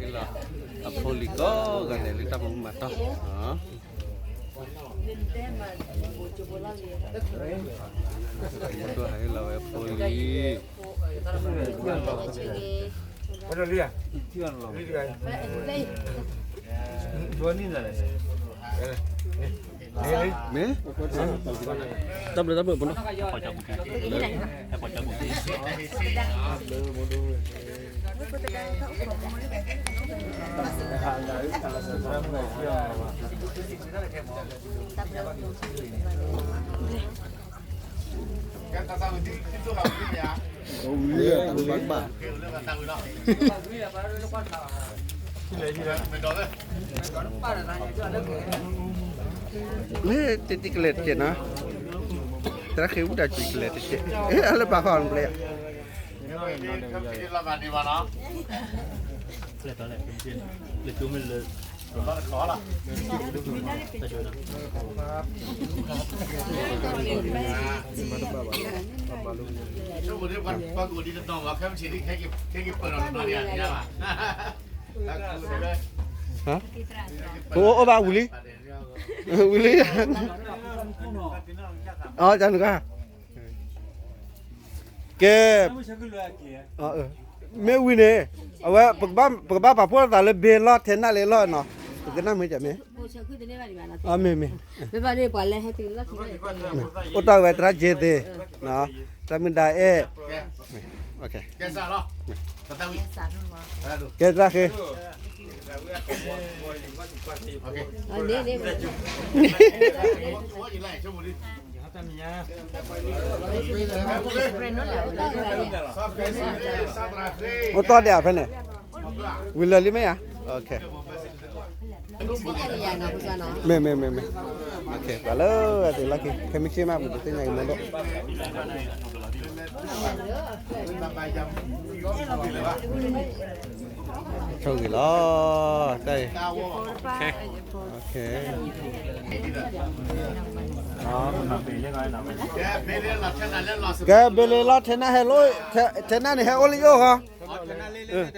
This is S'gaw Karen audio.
လီၤ အဖိလံၤကိးဂၤဒဲးလၢတၢ်မၤမူမၤတီၢ်, မ့ၢ်ဒိၣ်ဟဲလီၤဝဲအဖိလံၤ မ့ၢ် တၢ်ဘျုးတၢ်ဘျုးပနီၤ ဝံၤလံတၢ်ဘၣ်ဘၣ် မ့ၢ်တံၤတံၤကလဲာ်တကဲးနီၤ, သရၣ်ဃ့ဝံၣ်တၢ်တံၤကလဲာ်တကဲး, အလၢပာ်ဃီအီၤနပျဲၢ်ယၤ ပအိၣ်ဘၣ်ဝံၤလံ, ဝံၤလံ, အတနက ကဲ, မ့ၢ်ဝံၤန့ၣ်, အဝဲ ပကဘၣ်ပာ်ဖှိၣ်လိာ်သးလၢဘ့လီၢ်ထဲနၢ်လ့လီၢ်နီၤ, ပကနၢ်မ့ၢ်ကမ့ၢ်, မ့ၢ်မ့ၢ်, အိၣ်တ့ၢ်ဝဲသရၣ်က့သ့ၣ်, သရၣ်မုၢ်ဒါအဲၣ်, ကဲသရၣ်ဃ့ အိၣ်တီၢ်ဒံးဖဲန့ၣ်, ဝံၤလၢာ်လံမ့ၢ်ဧါ, မ့ၢ်မ့ၢ်မ့ၢ်မ့ၢ်, ပှၤလၢအသ့ၣ်လီၢ်ခံ ခဲမုၢ်ဆ့ၣ်မး ပတသ့ၣ်ညါက့ၤမ့ၢ်ဒိၣ် ဆိၣ်ဂ့ၤလီၤ, တၢ်အံၤ, ကဲ ဘ့လ့လီၢ်ထဲနၢ်ဟဲလီၤ, ထဲနၢ်န့ၣ်ဟဲအိၣ်လၢယအိၣ်ဃီ,